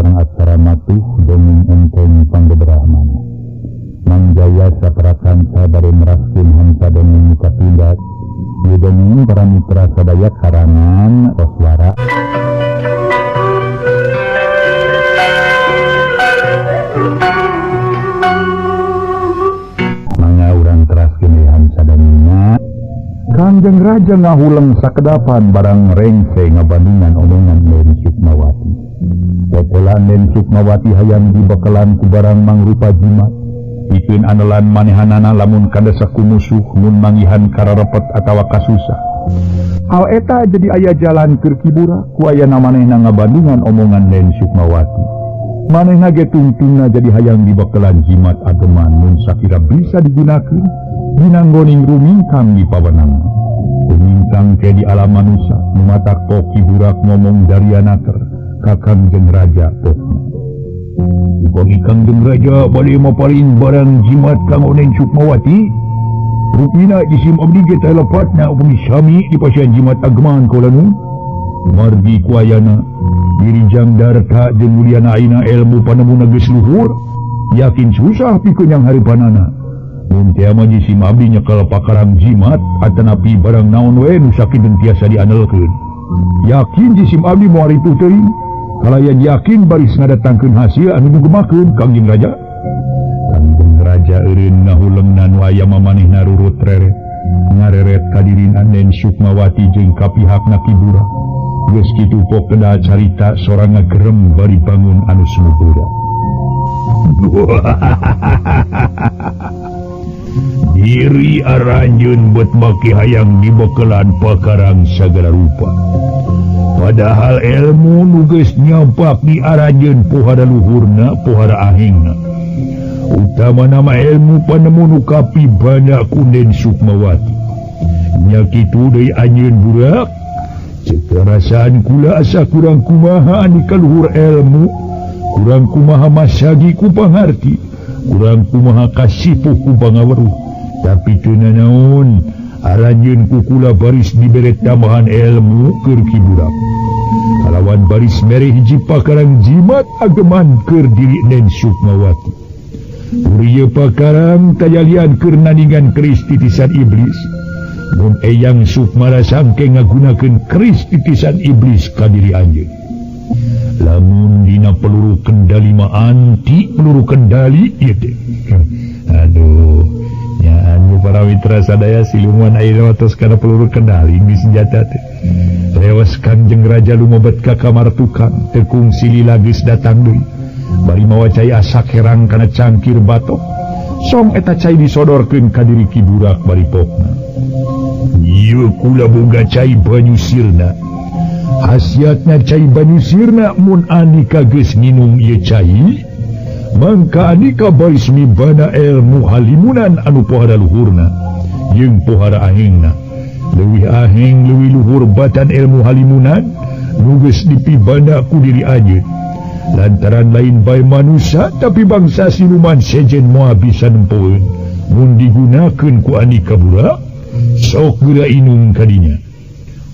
sareng aksara matuh dongeng enteng panggebrahmana. Mang Jaya saparakanca bade meraskeun hansa dongeng nu katindak. Ieu dongeng para mitra sadaya karangan Koswara. Mangga urang teraskeun hansa dongengna. Kangjeng Raja ngahuleng sakedapan barang rengse ngabandingan omongan Den Sukmawati. Tetelan Den Sukmawati hayang dibekelan ku barang mangrupa jimat. Pikeun anelan manehanana lamun kadesak ku musuh mun manggihan kararepet atawa kasusah. Hal eta jadi aya jalan keur kibura ku ayana manehna ngabandingan omongan Den Sukmawati. Manehna ge tungtungna jadi hayang dibekelan jimat ageman mun sakira bisa digunakeun dinanggoning rumingkang di pawenang. Rumingkang ke di alam manusia numatak pok Ki Burak ngomong darianaker ka Kangjeng Raja pokna. Upami Kangjeng Raja bade maparin barang jimat kanggo Den Sukmawati, rupina jisim abdi ge teh lepatna upami sami dipasihan jimat ageman kaula nu. Margi ku ayana diri Jang Darta jeung mulyana ayeuna ilmu panemuna geus luhur, yakin susah pikeun yang hareupanana. Mun teh mah jisim abdi nyekel pakarang jimat atanapi barang naon we nu sakitu tiasa diandelkeun. Yakin jisim abdi moal ripuh teuing, kalayan yakin baris ngadatangkeun hasil anu dugemakeun Kangjeng Raja. Kangjeng Raja eureun ngahulengna nu aya mamanehna rurut reret, ngareret ka dirina Den Sukmawati jeung ka pihakna Ki Burak. Geus kitu pok kedah carita sorang ngagerem bari bangun anu sumubura. Diri aranjeun bet make hayang dibekelan pakarang sagala rupa. Padahal ilmu nu geus nyampak di aranjeun pohara luhurna pohara ahengna. Utama nama ilmu panemu nu kapibana ku Den Sukmawati. Nya kitu deui anjeun burak. Cek perasaan kula asa kurang kumaha anu kaluhur ilmu, kurang kumaha masagi ku pangarti, kurang kumaha kasipuh ku pangaweruh. Tapi teu nanaon, aranjeun ku kula baris dibere tambahan ilmu keur Ki Burak. Kalawan baris mere hiji pakarang jimat ageman keur diri Den Sukmawati. Puri ieu pakarang tajalian keur nandingan keris titisan iblis. Mun Eyang Sukmara sangke ngagunakeun keris titisan iblis ka diri anjeun. Lamun dina peluru kendali mah anti peluru kendali ieu teh. Aduh, nya anu para mitra sadaya siluman ayeuna tos kana peluru kendali di senjata teh. Lewas Kangjeng Raja lumebet ka kamar tukang, teu kungsi lila geus datang deui. Bari mawa cai asak herang kana cangkir batok. Song eta cai disodorkeun ka diri Ki Burak bari pokna. Ieu kula boga cai banyu sirna. Khasiatna cai banyu sirna mun andika geus nginum ieu cai, mangka andika baris mibana ilmu halimunan anu pohara luhurna jeung pohara ahengna. Leuwih aheng leuwih luhur batan ilmu halimunan nu geus dipibana ku diri anjeun. Lantaran lain bae manusia tapi bangsa siluman sejen moal bisa nempoeun mun digunakeun ku andika burak. Sok geura inung kadinya.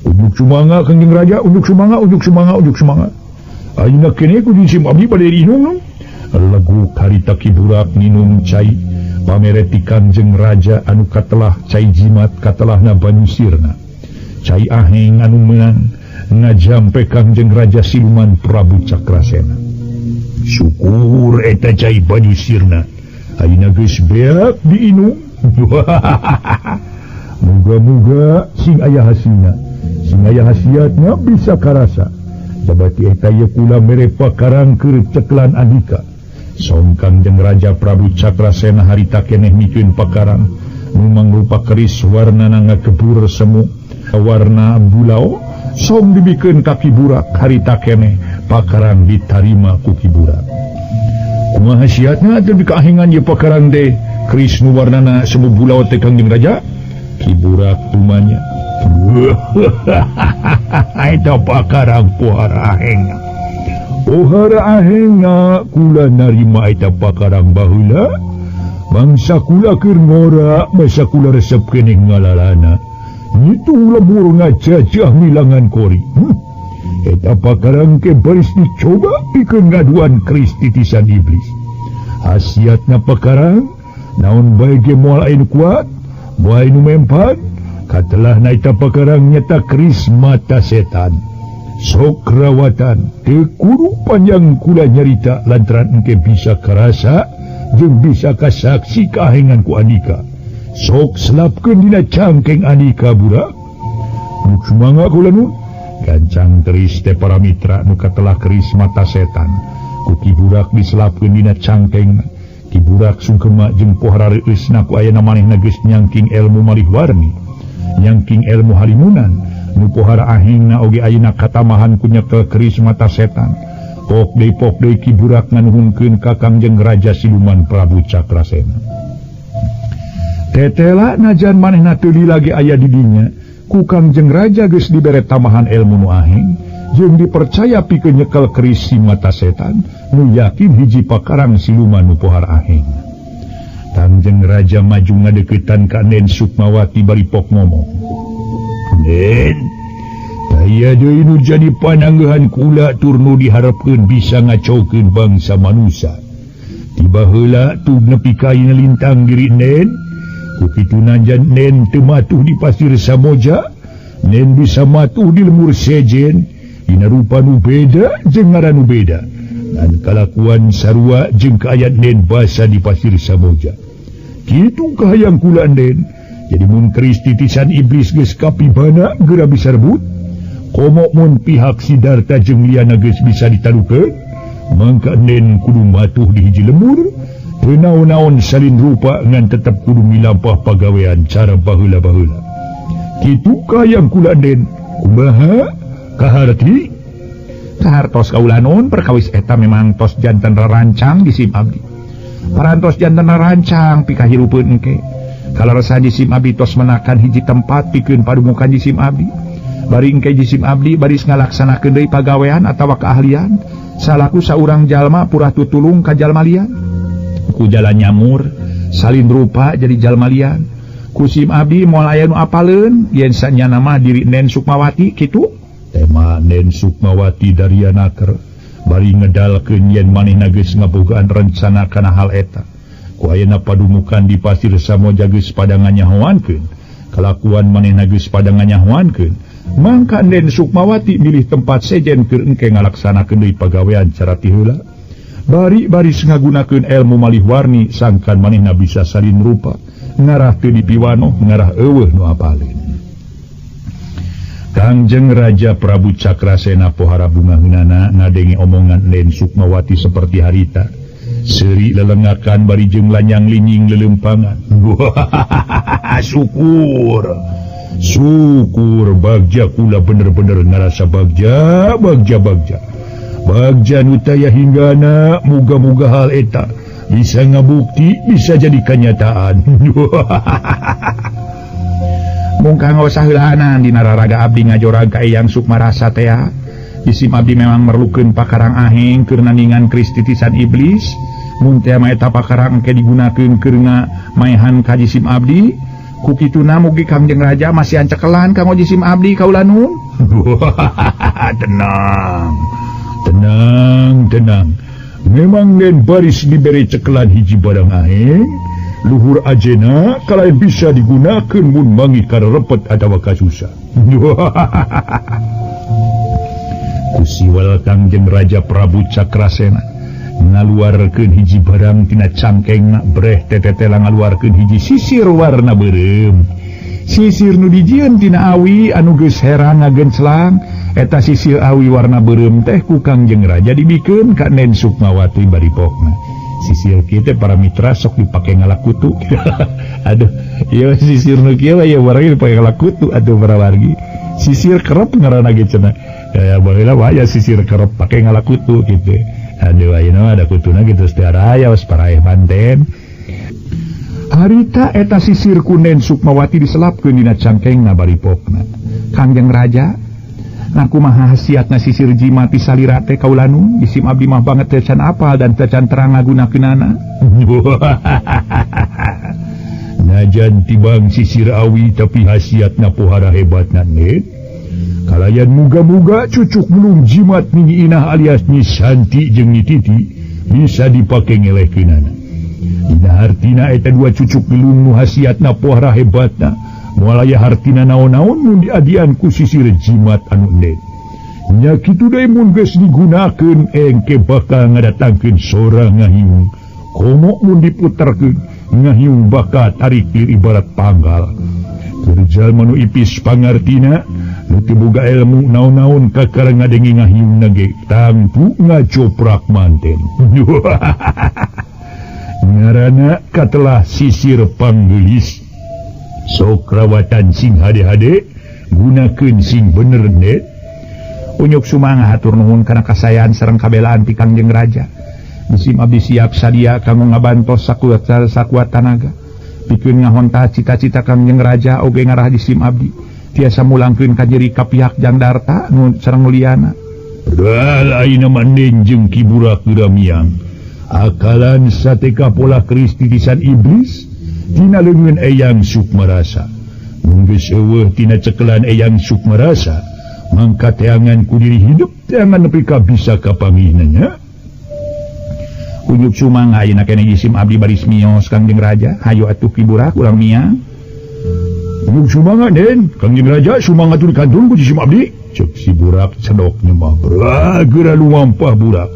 Ujuk sumanga Kangjeng Raja, ujuk sumanga, ujuk sumanga, ujuk sumanga. Ayeuna keneh ku jisim abdi bade inung. Lagu karita Ki Burak nginum cai pamereti Kangjeng Raja anu katelah cai jimat katelahna banyu sirna. Cai aheng anu meunang ngajampe Kangjeng Raja siluman Prabu Cakrasena. Syukur eta cai banyu sirna. Ayeuna geus beak diinum. Muga-muga sing aya hasilna, sing aya hasiatna bisa karasa. Sabati eta ieu kula mere pakarang keur ceklan andika. Song Kangjeng Raja Prabu Cakrasena harita keneh mikeun pakarang nu mangrupa keris warnana ngakebur semu warna bulao, song dibikeun ka Ki Burak harita keneh pakarang ditarima ku Ki Burak. Kumaha hasiatna teu dikaahengan ieu pakarang teh keris nu warnana semu bulao teh Kangjeng Raja? Ki Burak tumanya. Eta pakarang pohara ahengna. Pohara ahengna kula narima eta pakarang baheula. Bangsa kula keur ngora, bangsa kula resep keneh ngalalana. Ngitung lebur ngajajah milangan kori. Eta pakarang ke baris dicoba pikeun ngaduan keris titisan iblis. Hasiatna pakarang naon bae ge moal aya nu kuat, moal aya nu mempan, katelah na eta pakarang nyata keris mata setan. Sok rawatan teu kudu panjang kula nyarita lantaran engke bisa karasa jeung bisa kasaksi kahengan ku Andika. Sok selapkeun dina cangkeng Andika budak. Nu sumangga kula nu gancang keris teh para mitra nu katelah keris mata setan. Ku Ki Burak diselapkeun dina cangkeng. Ki Burak sungkema jeung pohara reueusna ku ayana manehna geus nyangking ilmu malih warni, nyangking ilmu halimunan. Nu pohara ahingna oge ayeuna katamahan ku nyekel keris mata setan. Pok deui Ki Burak nganuhunkeun ka Kangjeng Raja Siluman Prabu Cakrasena. Tetela najan manehna teu lila ge aya di dinya, ku Kangjeng Raja geus dibere tamahan ilmu nu ahing jeung dipercaya pikeun nyekel keris si mata setan nu yakin hiji pakarang siluman nu pohara ahing. Kangjeng Raja maju ngadeuketan ka Nen Sukmawati bari pok ngomong. "Nen, aya deui nu jadi pananggehan kula tur nu diharepkeun bisa ngacaukeun bangsa manusia. Tiba heula tu nepi ka ayeuna lintang diri Nen, ku kitu najan Nen teu matuh di pasir Samoja, Nen bisa matuh di lemur sejen, dina rupa nu beda jeung ngaran nu beda. Dan kalakuan sarua jeung kaayaan Nen basa di pasir Samoja. Kitu kahayang kula Nen. Jadi mun keris titisan iblis geus kapibana geura bisa rebut. Komo mun pihak Sidarta jeung liana geus bisa ditarukeun, mangka Nen kudu matuh di hiji lemur, teu naon-naon salin rupa ngan tetep kudu milampah pagawean cara baheula-baheula. Kitu kahayang kula Nen. Kumaha? Kaharti? Kahartos kaula nun perkawis eta memang tos janten rarancang di sim abdi. Parantos janten rarancang pikahirupeun engke. Kalarasa jisim abdi tos menakan hiji tempat pikeun padumukan jisim abdi. Bari engke jisim abdi baris ngalaksanakeun deui pagawean atawa keahlian salaku saurang jalma purah tutulung ka jalma lian. Ku jalan nyamur salin rupa jadi jalma lian. Ku sim abdi moal aya nu apaleun yen sanyana mah diri Nen Sukmawati kitu. Tema Nen Sukmawati Darianaker bari ngedalkeun yen manehna geus ngabogaan rencana kana hal eta. Ku ayeuna padumukan di pasir Samoja geus pada nganyahoankeun kalakuan manehna geus pada nganyahoankeun, mangka Nen Sukmawati milih tempat sejen keur engke ngalaksanakeun deui pagawean cara ti heula. Bari baris ngagunakeun ilmu malih warni sangkan manehna bisa salin rupa ngarah teu dipiwanoh ngarah eueuh nu apaleun. Kangjeng Raja Prabu Cakrasena pohara bungaheunana ngadenge omongan Nen Sukmawati seperti harita. Seuri lelengakan bari jeung lanyang linying lelempangan. Syukur. Syukur bagja kula bener-bener ngarasa bagja, bagja, bagja. Bagja nu taya hinggana muga-muga hal eta bisa ngabukti, bisa jadi kenyataan. Mungkang saheulaanan dina raraga abdi ngajorag ka Eyang Sukmarasa tea. Jisim abdi memang merlukeun pakarang aheng keur nandingan keris titisan iblis. Mun teh mah eta pakarang engke digunakeun keur maehan ka jisim abdi. Ku kituna mugi Kangjeng Raja masihan cekelan kanggo jisim abdi kaula nun. Tenang. Tenang, tenang. Memang Nen baris diberi cekelan hiji barang aheng, luhur ajena kalayan bisa digunakeun mun mangi karepet atawa kasusah. Kusiwal Kangjeng Raja Prabu Cakrasena ngaluarkeun hiji barang tina cangkengna, breh tetetela ngaluarkeun hiji sisir warna beureum. Sisir nu dijieun tina awi anu geus herang ngagenclang, eta sisir awi warna beureum teh ku Kangjeng Raja dibikeun ka Nen Sukmawati bari pokna. Sisir kieu teh para mitra sok dipake ngalakutu. Aduh, ieu sisir nu kieu we barang dipake ngalakutu atuh para wargi. Sisir kerep ngaranna ge cenah. Ya baheula wae sisir kerep pake ngalakutu kitu. Aduh ayeuna ada kutuna kitu teu araya geus paraeh manten. Harita eta sisir ku Nen Sukmawati diselapkeun dina cangkengna bari pokna. Kangjeng Raja, nah kumaha hasiatna sisir jimat ti salira teh kaula nun? Jisim abdi mah banget teh can apal dan teh can terang ngagunakeunana. Najan tibang sisir awi tapi hasiatna pohara hebatna Nen. Kalayan muga-muga cucuk belum jimat Nyi Inah alias Nyi Santi jeung Nyi Titi bisa dipake ngelehkeunana. Dina hartina eta dua cucuk gelung nu hasiatna pohara hebatna, moal aya hartina naon-naon mun diadian ku sisir jimat anu endek. Nya kitu deui mun geus digunakeun engke bakal ngadatangkeun sora ngahiung. Komo mun diputerkeun ngahiung bakal tarik ibarat panggal. Keur jalma nu ipis pangartina nu teu boga ilmu naon-naon kakara ngadenge ngahiungna ge tangtu ngacoprak manten. Ngaranna katelah sisir panggelis. Sok rawatan sing hade-hade gunakeun sing bener net. Unyuk sumangga hatur nuhun kana kasayan sareng kabelaan ti Kangjeng Raja. Jisim abdi siap sadia kanggo ngabantos sakuat tanaga. Pikeun ngahonta cita-cita Kangjeng Raja oge ngarah jisim abdi tiasa mulangkeun ka nyeri ka pihak Jang Darta nu sareng muliana. Padahal ayeuna mah jeung Ki Burak geuramiang. Akalan sateka pola Kristi tisan iblis tina leungeun Eyang Sukmarasa. Mun geus eueuh tina cekelan Eyang Sukmarasa, mangka teangan ku diri hidup teangan nepi ka bisa kapanggihna nya. Unyuk sumangga ayeuna keneh jisim abdi baris mios Kangjeng Raja. Hayu atuh Ki Burak urang miang. Unyuk sumangga Den, Kangjeng Raja sumangga tur kantun ku jisim abdi. Ceuk si Burak cedok nyemah geura lumampah Burak.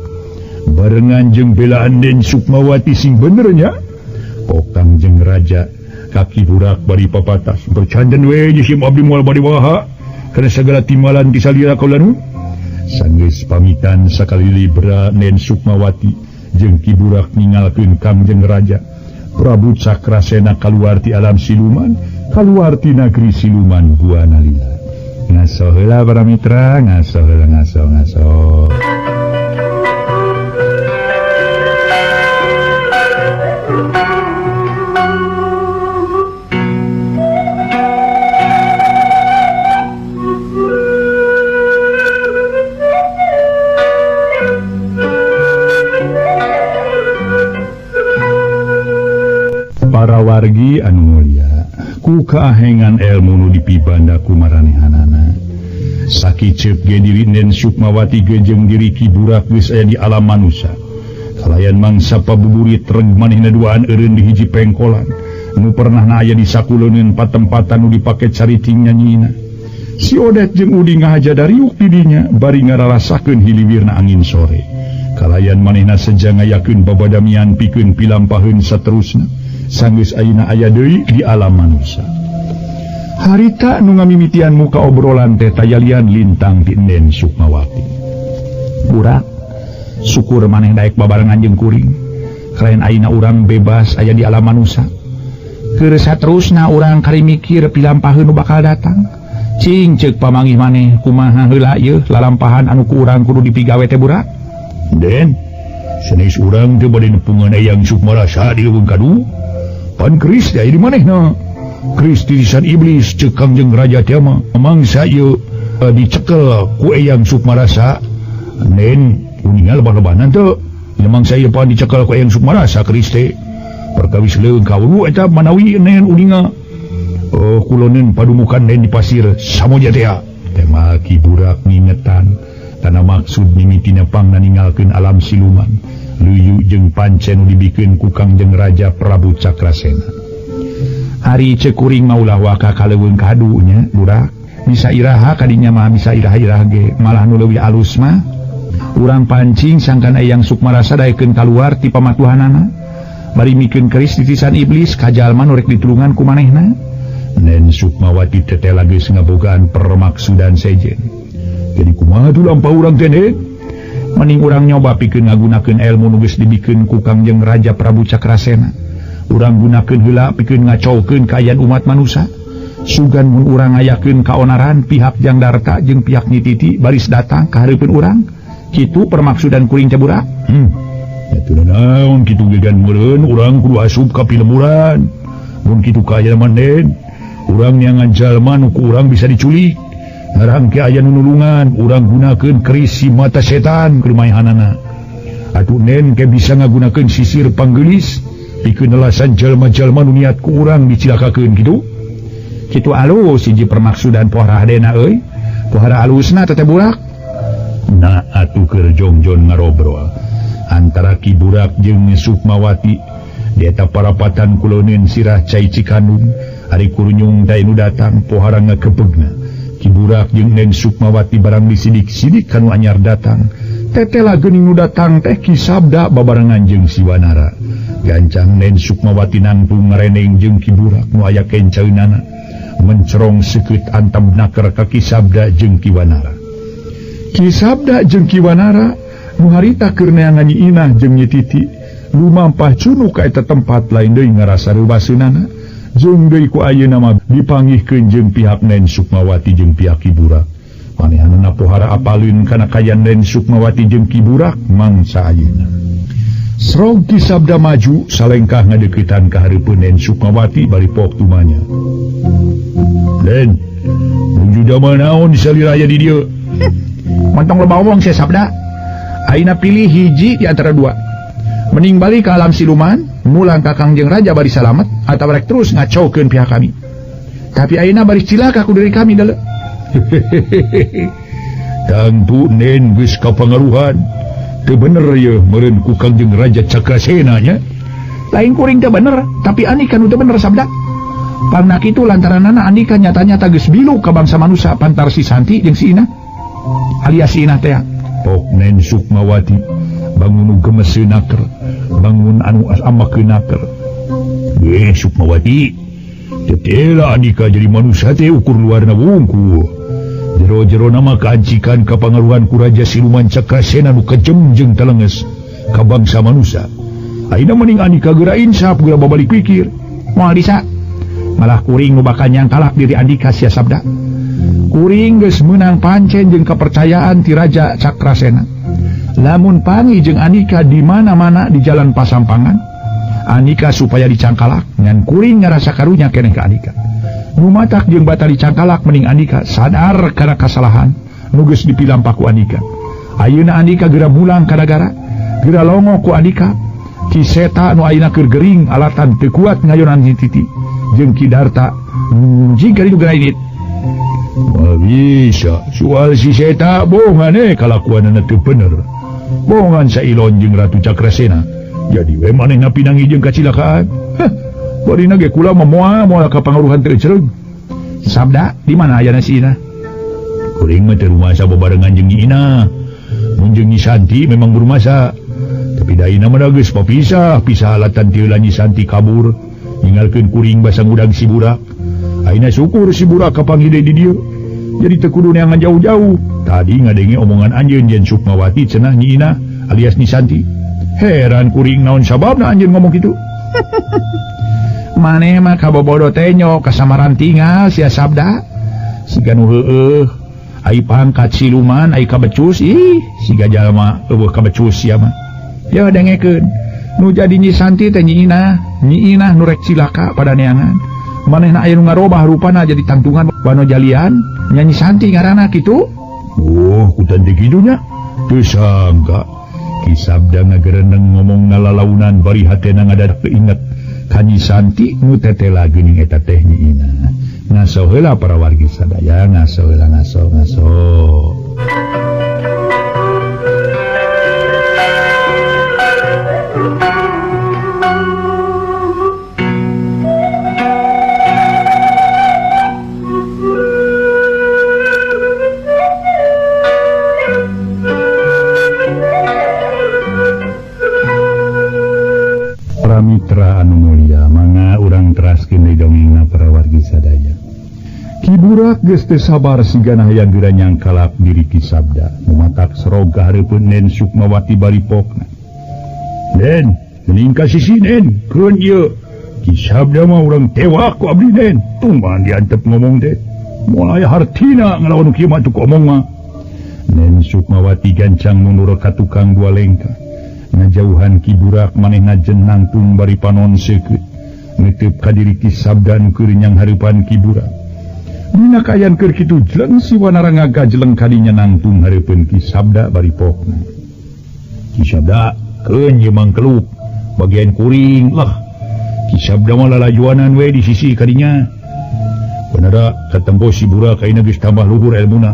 Barengan jeung belaan Den Sukmawati sing bener nya. Pok Kangjeng Raja kaki Burak bari papatas. Bercandan we jisim abdi moal bari waha kana sagala timbalan ti salira kaula nu. Sanggeus pamitan sakali libra Den Sukmawati jeung Ki Burak ningalkeun Kangjeng Raja. Prabu Cakrasena kaluar ti alam siluman, kaluar ti nagri siluman Buana Lila. Ngaso heula para mitra, ngaso heula ngaso ngaso. Para wargi anu mulia, ku kaahengan ilmu nu dipibanda ku maranehanana. Sakiceup ge diri Den Sukmawati ge jeung diri Ki Burak geus aya di alam manusa. Kalayan mangsa pabuburit reg manehna duaan eureun di hiji pengkolan nu pernahna aya di sakuleuneun patempatan nu dipake cariting nyanyina. Si Odet jeung Udi ngahaja dariuk di dinya bari ngararasakeun hiliwirna angin sore. Kalayan manehna seja ngayakeun babadamian pikeun pilampaheun saterusna. Sanggeus ayeuna aya deui di alam manusa. Harita nu ngamimitian muka obrolan teh tayalian lintang ti Den Sukmawati. Burak, syukur maneh daek babarengan jeung kuring. Kalayan ayeuna urang bebas aya di alam manusa. Keur saterusna urang kari mikir pilampaheun nu bakal datang. Cing ceuk pamanggih maneh kumaha heula ieu lalampahan anu ku urang kudu dipigawe teh Burak. Den, sanes urang teh bade nepungan Eyang Sukmarasa di leuweung kadu. Pan keris aya di manehna. Keris tirisan iblis ceuk Kangjeng Raja teh mah mangsa ieu dicekel ku Eyang Sukmarasa. Den uningal lebah-lebahan teu. Mangsa ieu pan dicekel ku Eyang Sukmarasa keris teh. Perkawis leuweung kawuru eta manawi nen uninga. Oh kulonen padumukan nen di pasir samoja teh. Tema Ki Burak ngingetan tanah maksud mimitina pangna ninggalkeun alam siluman. Luyu jeung pancen nu dibikeun ku Kangjeng Raja Prabu Cakrasena. Ari ceuk kuring mah ulah waka ka leuweung kadu nya Burak. Bisa iraha kadinya mah bisa iraha-iraha ge malah nu leuwih alus mah urang pancing sangkan Eyang Sukmarasa daekeun kaluar ti pamatuhanana. Bari mikeun keris titisan iblis ka jalma nu rek ditulungan ku manehna. Nen Sukmawati tetela geus ngabogaan permaksudan sejen. Jadi kumaha tuh lampah urang teh Den? Mending urang nyoba pikeun ngagunakeun ilmu nu geus dibikeun ku Kangjeng Raja Prabu Cakrasena. Urang gunakeun heula pikeun ngacaukeun kaayaan umat manusa. Sugan mun urang ngayakeun kaonaran pihak Jang Darta jeung pihak Nyi Titi baris datang ka hareupeun urang. Kitu permaksudan kuring teh Burak. Atuh naon kitu gegan meureun urang kudu asup ka pilemburan. Mun kitu kaayaan mah Den, urang neangan jalma nu ku urang bisa diculik. Ngarang ke aya nu nulungan, urang gunakeun keris si mata setan keur maehanana. Atuh nen ke bisa ngagunakeun sisir panggelis pikeun nelasan jalma-jalma nu niat ku urang dicilakakeun kitu. Kitu alus hiji permaksudan poh rahdena euy. Pohara alusna teteh burak. Nah atuh keur jongjon ngarobrol antara Ki Burak jeung Sukmawati di eta parapatan kuloneun sirah cai Cikandung. Ari kurunyung teh nu datang pohara ngakepegna. Ki Burak jeung Nen Sukmawati barang disidik-sidik kanu anyar datang. Tetela geuning nu datang teh Ki Sabda babarengan jeung si Wanara. Gancang Nen Sukmawati nangtung ngareneng jeung Ki Burak nu aya kencaeunana. Mencerong seukeut antam naker ka Ki Sabda jeung Ki Wanara. Ki Sabda jeung Ki Wanara nu harita keur neangan Nyi Inah jeung Nyi Titi lumampah cunu ka eta tempat lain deui ngarasa reubaseunana. Jeung deui ku ayeuna mah dipanggihkeun jeung pihak Nen Sukmawati jeung pihak Ki Burak. Manehanna pohara apaleun kana kayan Nen Sukmawati jeung Ki Burak mangsa ayeuna. Srog Ki Sabda maju salengkah ngadeuketan ka hareupeun Nen Sukmawati bari pok tumanya. "Den, nuju damel naon salira aya di dieu?" "Montong loba omong sia Sabda. Ayeuna pilih hiji di antara dua. Mending balik ke alam siluman, mulang ka Kangjeng Raja bari salamet atawa rek terus ngacaukeun pihak kami. Tapi ayeuna bari cilaka ku diri kami deuleu." Tangtu Nen geus kapangaruhan. Teu bener yeuh meureun ku Kangjeng Raja Cakrasena nya. Lain kuring teu bener, tapi Andika nu teu bener Sabda. Pangna kitu lantaranana Andika nyata-nyata geus bilu ka bangsa manusia pantar si Santi jeung si Inah. Alias si Inah teh. Pok Nen Sukmawati bangun nu gemeseun naker, bangun anu amakeun naker. Sukmawati, tetela Andika jadi manusia teh ukur luarna wungkul. Jero-jero nama kaancikan kapangaruhan ku Raja Siluman Cakrasena nu kejem jeung telenges ka bangsa manusia. Ayeuna mending Andika geura insaf geura babalik pikir. Moal bisa. Malah kuring nu bakal nyangkalak diri Andika sia Sabda. Kuring geus meunang pancen jeung kepercayaan ti Raja Cakrasena. Lamun pangi jeung Andika di mana-mana di jalan pasampangan, Andika supaya dicangkalak ngan kuring ngarasa karunya keneh ka Andika. Nu matak jeung batal dicangkalak mending Andika sadar kana kasalahan nu geus dipilampak ku Andika. Ayeuna Andika geura mulang ka nagara, geura longo ku Andika. Ki Seta nu ayeuna keur gering alatan teu kuat ngayonan Nyi Titi jeung Ki Darta jika nu geura indit. Moal bisa, soal si Seta bohongan kalakuanana teu bener. Bohongan sailon jeung Ratu Cakrasena. Jadi we manehna pinangi jeung kacilakaan. Heh. Barina ge kula mah moal kapangaruhan teu cereug. Sabda, di mana ayana si Inah? Kuring mah teu rumasa babarengan jeung Nyi Inah. Mun jeung Nyi Santi memang berumasa. Tapi da Inah mah geus papisah, pisah alatan ti heula Nyi Santi kabur, ninggalkeun kuring basa ngudang si Burak. Ayeuna syukur si Burak kapanggih deui di dieu. Jadi teu kudu neangan jauh-jauh. Tadi ngadenge omongan anjeun yen Sukmawati cenah Nyi Inah alias Nyi Santi. Heran kuring naon sababna anjeun ngomong kitu. Maneh mah kabobodo tenyo kasamaran tinggal sia Sabda. Siga nu heueuh, ai pangkat siluman ai kabecus ih siga jalma eueuh kabecus sia mah. Yeuh dengekeun. Nu jadi Nyi Santi teh Nyi Inah, Nyi Inah nu rek cilaka pada neangan. Manehna aya nu ngarobah rupana jadi tangtungan wano jalian, nya Nyi Santi ngaranna kitu. Oh, ku tante kitu nya. Teu sangka Ki Sabda ngagereneng ngomong ngalalaunan bari hatena ngadak teu inget. Ka Nyi Santi nu tetela geuning eta teh Nyi Inah. Ngaso heula para wargi sadaya, ngaso heula ngaso ngaso. Mitra anu mulia, mangga urang teraskeun deui dongengna para wargi sadaya. Ki Burak geus teu sabar sigana hayang geura nyangkalak diri Ki Sabda. Nu matak serog ka hareupeun Nen Sukmawati bari pokna. "Den, mending ka sisi Nen, keun ieu. Ki Sabda mah urang tewak ku abdi Nen." Tumban diantep ngomong teh. Moal aya hartina ngalawan kieu mah atuh omong mah. Nen Sukmawati gancang mundur ka tukang dua lengkah. Ngajauhan Ki Burak manehna jen nangtung bari panon seukeut. Neuteub ka diri Ki Sabda nu keur nyang hareupan Ki Burak. Dina kaayaan keur kitu jleng si Wanara ngagajleng kadinya nangtung hareupeun Ki Sabda bari pokna. "Ki Sabda, keun ieu mangkeluk bagian kuring lah." Ki Sabda mah lalajuanan we di sisi kadinya. Wanara katempo si Burak ayeuna geus tambah luhur elmuna.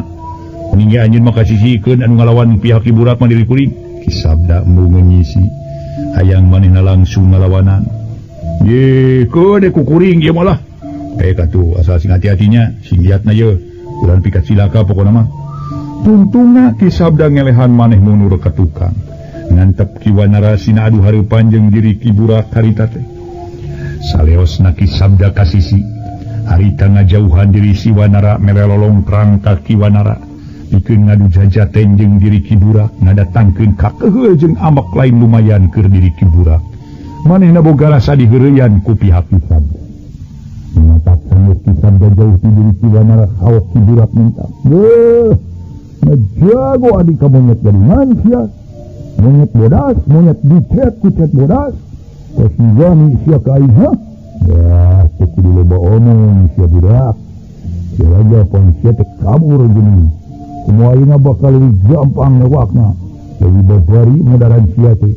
Mending ge anjeun mah kasisikeun anu ngalawan pihak Ki Burak mah diri kuring. Ki Sabda embung nyisi. Hayang manehna langsung ngalawanan. Ye, keun ku kuring ieu malah. Katuh asal sing hati-hatinya, sing giatna ye. Ulah pikat silaka pokona mah. Tungtungna Ki Sabda ngelehan maneh mundur ka tukang. Ngantep Ki Wanara sina adu hareupan jeung diri Ki Burak harita teh. Saleosna Ki Sabda kasisi. Harita ngajauhan diri si Wanara melelolong terang ka Ki Wanara. Pikeun ngadu jajaten jeung diri Ki Burak, ngadatangkeun kakeheul jeung amek lain lumayan keur diri Ki Burak. Manehna boga rasa diheureyan ku pihak Ki Sabda. Matak sanggeus Ki Sabda jauh ti diri Ki Wanara haok Ki Burak minta. Beuh, ngajago adik ka monyet gadungan sia. Monyet bodas, monyet dicet ku cet bodas. Kos wani sia ka aing ha? Ya, teu kudu loba omong sia budak. Sia raja pon sia teh kabur geuning. Kumaha ayeuna bakal leuwih gampang newakna. Leuwih babari modaran sia teh.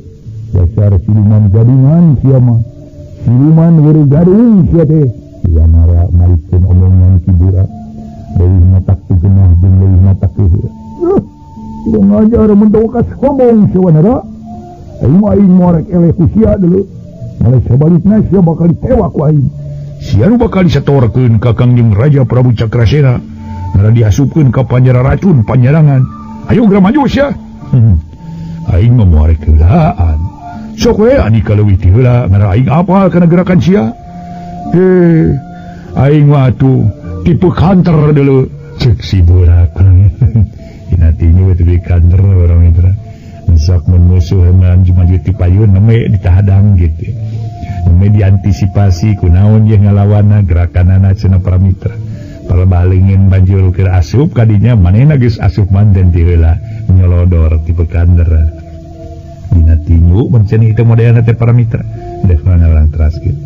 Dasar siluman gadungan sia mah. Siluman weureu gadung sia teh. Ki Wanara marikeun omongan Ki Burak. Leuwih matak teu geunah jeung leuwih matak teu. Kurang ajar mentok ka sombong si Wanara. Aing mah aing moal rek eleh ku sia deuleu. Malah sabalikna sia bakal ditewak ku aing. Sia nu bakal disetorkeun ka Kangjeng Raja Prabu Cakrasena. Ngaran diasupkeun ka panjara racun panjarangan. Ayo geura maju sia. Aing mah moal rek heulaan. Sok we andika leuwih ti heula ngaran aing apal kana gerakan sia. Aing mah atuh tipe kanter deuleu. Ceuk si Burak. Dina tinju teh kanter orang mitra. Sok mun musuh maju ti payun neme ditahadang gitu. Neme diantisipasi kunaon ye ngalawanna gerakanana cenah para mitra. Para balingin banjur keur asup kadinya manehna geus asup manten ti heula nyolodor tipe kander. Dina tinju mun cenah itu modelna teh para mitra. Dek mana urang teraskeun.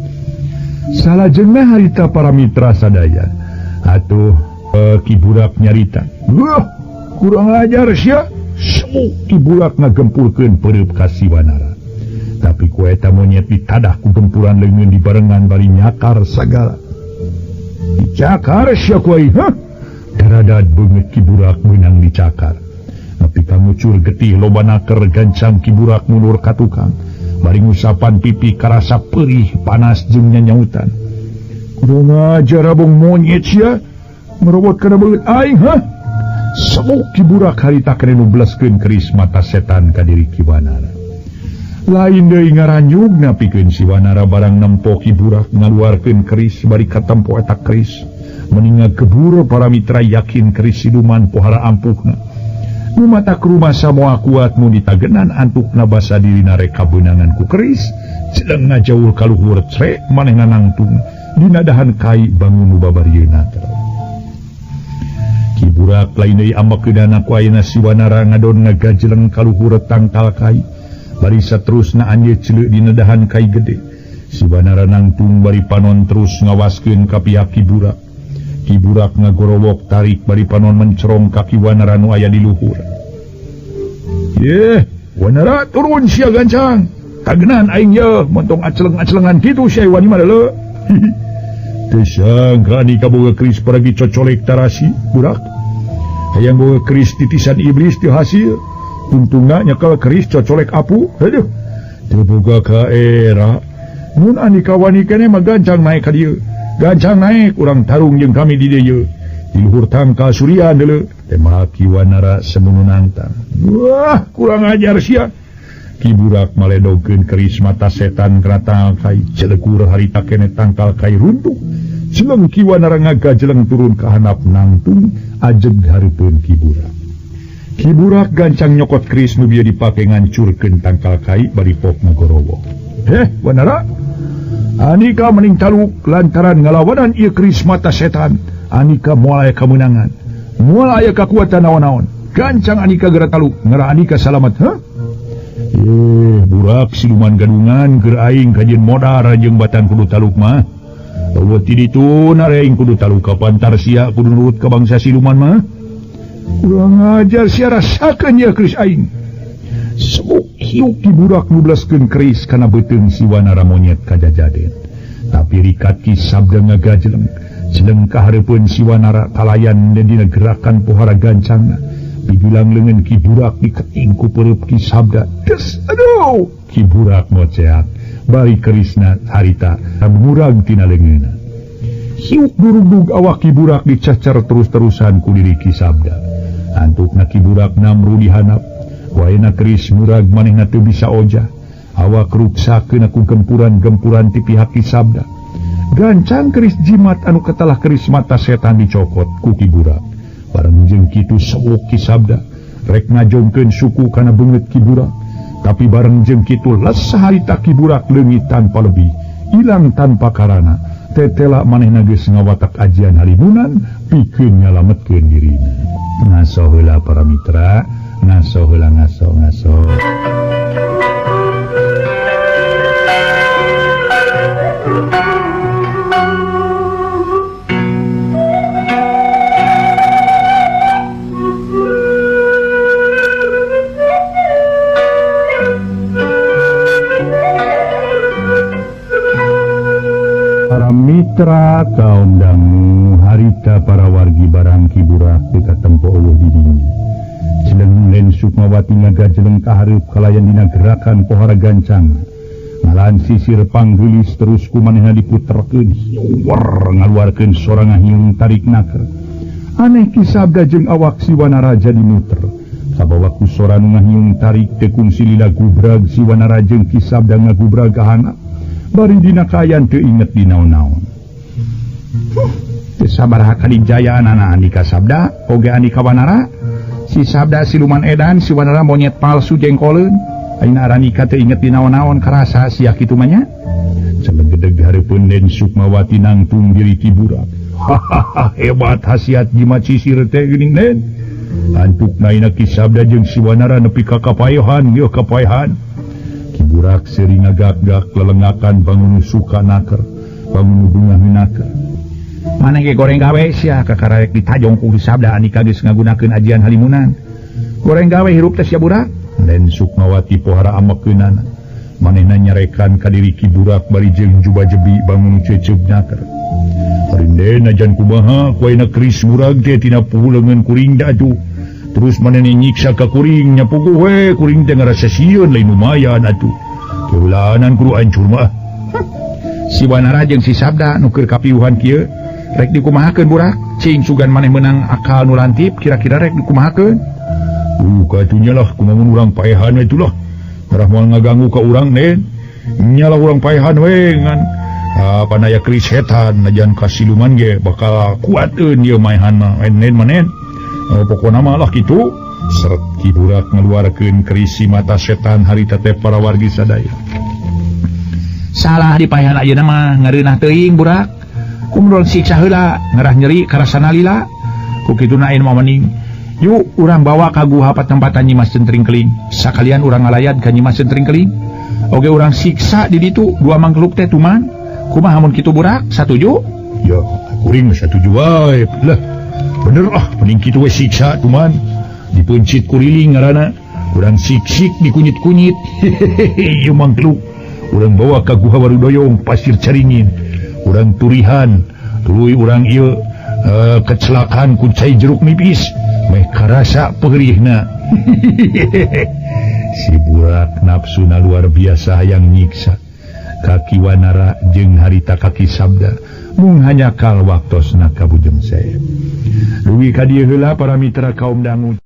Salajengna harita para mitra sadaya. Atuh Ki Burak nyarita. Wah, kurang ajar sia. Semuk Ki Burak ngagempurkeun peureub ka si Wanara. Tapi ku eta monyet ditadah ku gempuran leungeun dibarengan bari nyakar sagala. Dicakar sia ku aing, hah? Daradad beungeut Ki Burak meunang dicakar. Nepi ka ngucur getih loba naker gancang Ki Burak mundur ka tukang. Bari ngusapan pipi karasa perih panas jeung nyanyautan. Kurang ajar abong monyet sia, merobot kana beungeut aing, hah? Semuk Ki Burak harita kene nu bleskeun keris mata setan ka diri Ki Wanara. Lain deui ngaranyugna pikeun si Wanara barang nempo Ki Burak ngaluarkeun keris bari katempo eta keris. Meni ngagebur para mitra yakin keris siluman pohara ampuhna. Nu matak rumasa moal kuat mun ditagenan antukna basa dirina rek kabeunangan ku keris. Jeleng ngajaul ka luhur crek manehna nangtung dina dahan kai bangun nu babarieuna teh. Ki Burak lain deui amekeunana ku ayeuna si Wanara ngadon ngagajeleng ka luhur tangkal kai. Bari saterusna anjeun celeuk dina dahan kai gede. Si Wanara nangtung bari panon terus ngawaskeun ka pihak Ki Burak. Ki Burak ngagorowok tarik bari panon mencerong ka Ki Wanara nu aya di luhur. Yeh, Wanara turun sia gancang. Kagenan aing ye, montong aceleng-acelengan kitu sia wani mah deuleu. Teu sangka ni kaboga keris paragi cocolek tarasi Burak. Hayang boga keris titisan iblis teu hasil. Tungtungna nyekel keris cocolek apu. Aduh, teu boga ka era. Mun andika wani keneh mah gancang naek ka dieu. Gancang naek urang tarung jeung kami di dieu. Di luhur tangkal surian deuleu. Teh Ki Wanara semunu nangtang. Wah, kurang ajar sia. Ki Burak maledogkeun keris mata setan kana tangkal kai. Celegur harita keneh tangkal kai runtuh. Jeleng Ki Wanara ngagajeleng turun ka handap nangtung ajeg hareupeun Ki Burak. Ki Burak gancang nyokot keris nu bieu dipake ngancurkeun tangkal kai bari pok ngagorowok. Heh, Wanara, Anika mending taluk lantaran ngalawanan ieu keris mata setan. Anika moal aya kamenangan, moal aya kakuatan naon-naon. Gancang Anika geura taluk, ngera Anika salamat, heh? Burak siluman gadungan keur aing kajeun modar jeung batan kudu taluk mah. Eueuh ti ditu aing kudu taluk ka pantar sia kudu nurut ka bangsa siluman mah. Kurang ajar sia rasakeun ye keris aing. Sebuk hiuk Ki Burak nu blaskeun keris kana beuteung si Wanara monyet kajajaden. Tapi rikat Ki Sabda ngagajeleng. Jeleng ka hareupeun si Wanara kalayan dina gerakan pohara gancangna. Dibilang leungeun Ki Burak diketing ku peureub Ki Sabda. Des aduh Ki Burak ngoceak bari kerisna harita murag tina leungeunna. Siuk durugdug awak Ki Burak dicacar terus-terusan ku diri Ki Sabda. Antukna Ki Burak namru dihanap. Waena keris murag manehna teu bisa ojah. Awak ruksakeun ku gempuran-gempuran ti pihak Ki Sabda. Gancang keris jimat anu ketalah keris mata setan dicokot ku Ki Burak. Bareng jeung kitu sewok Ki Sabda rek ngajongkeun suku kana beungeut Ki Burak. Tapi bareng jeung kitu les harita Ki Burak leungit tanpa lebih, ilang tanpa karana. Tetela manehna geus ngawatak ajian halimunan pikeun nyalametkeun dirina. Ngaso heula para mitra, ngaso heula ngaso ngaso. Mitra kaum dangu harita para wargi barang Ki Burak teu katempo eueuh di dinya. Jeleng Len Sukmawati ngagajeleng ka hareup kalayan dina gerakan pohara gancang. Malahan sisir panggeulis terus ku manehna diputerkeun hiwer ngaluarkeun sora ngahiung tarik naker. Aneh Ki Sabda jeung awak si Wanaraja dimuter. Kabawa ku sora nu ngahiung tarik teu kungsi lila gubrag si Wanara jeung Ki Sabda ngagubrag ka handap. Bari dina kaayaan teu inget di naon-naon. Teu sabaraha kadijayaanana Andika Sabda oge Andika Wanara. Si Sabda siluman edan, si Wanara monyet palsu jengkoleun. Ayeuna Aranika teu inget di naon-naon karasa sia kitu mah nya. Celegedeg hareupeun Den Sukmawati nangtung diri Ki Burak. Hahaha hebat hasiat jimat sisir teh geuning Den. Antukna ayeuna Ki Sabda jeung si Wanara nepi ka kapayohan, yeuh kapaehan. Ki Burak seri ngagak-gak lelengakan bangun suka naker, bangun bungah naker. Maneh ge goreng gawe sia kakararek ditajong ku Ki Sabda Andika geus ngagunakeun ajian halimunan. Goreng gawe hirup teh sia Burak. Den Sukmawati pohara amekeunana. Manehna nyarekan ka diri Ki Burak bari jeung juba-jebi bangun ceuceub naker. Harindena jan kumaha ku ayeuna keris murag teh tina puhu leungeun kuring da atuh. Terus manehna nyiksa ka kuring nya puguh we kuring teh ngarasa sieun lain lumayan atuh. Keulanan kudu hancur mah. Si Wanara jeung si Sabda nu keur kapiuhan kieu rek dikumahakeun Burak? Cing sugan maneh meunang akal nu lantip kira-kira rek dikumahakeun? Katunya lah kumaha mun urang paehan we itulah. Ngarah moal ngaganggu ka urang Den. Nya lah urang paehan we ngan panaya keris setan najan ka siluman ge bakal kuateun ieu maehan mah Den manen. Pokona mah lah kitu. Seret Ki Burak ngeluarkeun keris si mata setan harita teh para wargi sadaya. Salah dipaehan ayeuna mah ngareunah teuing Burak. Kumrol siksa heula ngarah nyeri karasana lila. Ku kituna ayeuna mah mending yuk urang bawa ka guha patempatan Nyi Mas Centring Keling. Sakalian urang ngalayat ka Nyi Mas Centring Keling. Oge urang siksa di ditu dua mangkluk teh tuman. Kumaha mun kitu Burak? Satuju? Ya, kuring mah satuju wae. Lah, bener ah, mending kitu we siksa tuman. Dipeuncit kuriling ngaranna, urang sik-sik dikunyit-kunyit. Hehehe, ieu mangkluk. Urang bawa ka guha Warudoyong Pasir Caringin. Urang turihan, tuluy urang ieu kecelakaan ku cai jeruk nipis. Meh karasa peurihna. Si Burak nafsuna luar biasa hayang nyiksa. Kaki Wanara jeung harita kaki Sabda mung hanya kal waktosna kabujeng seep. Dugi ka dieu heula para mitra kaum dangu.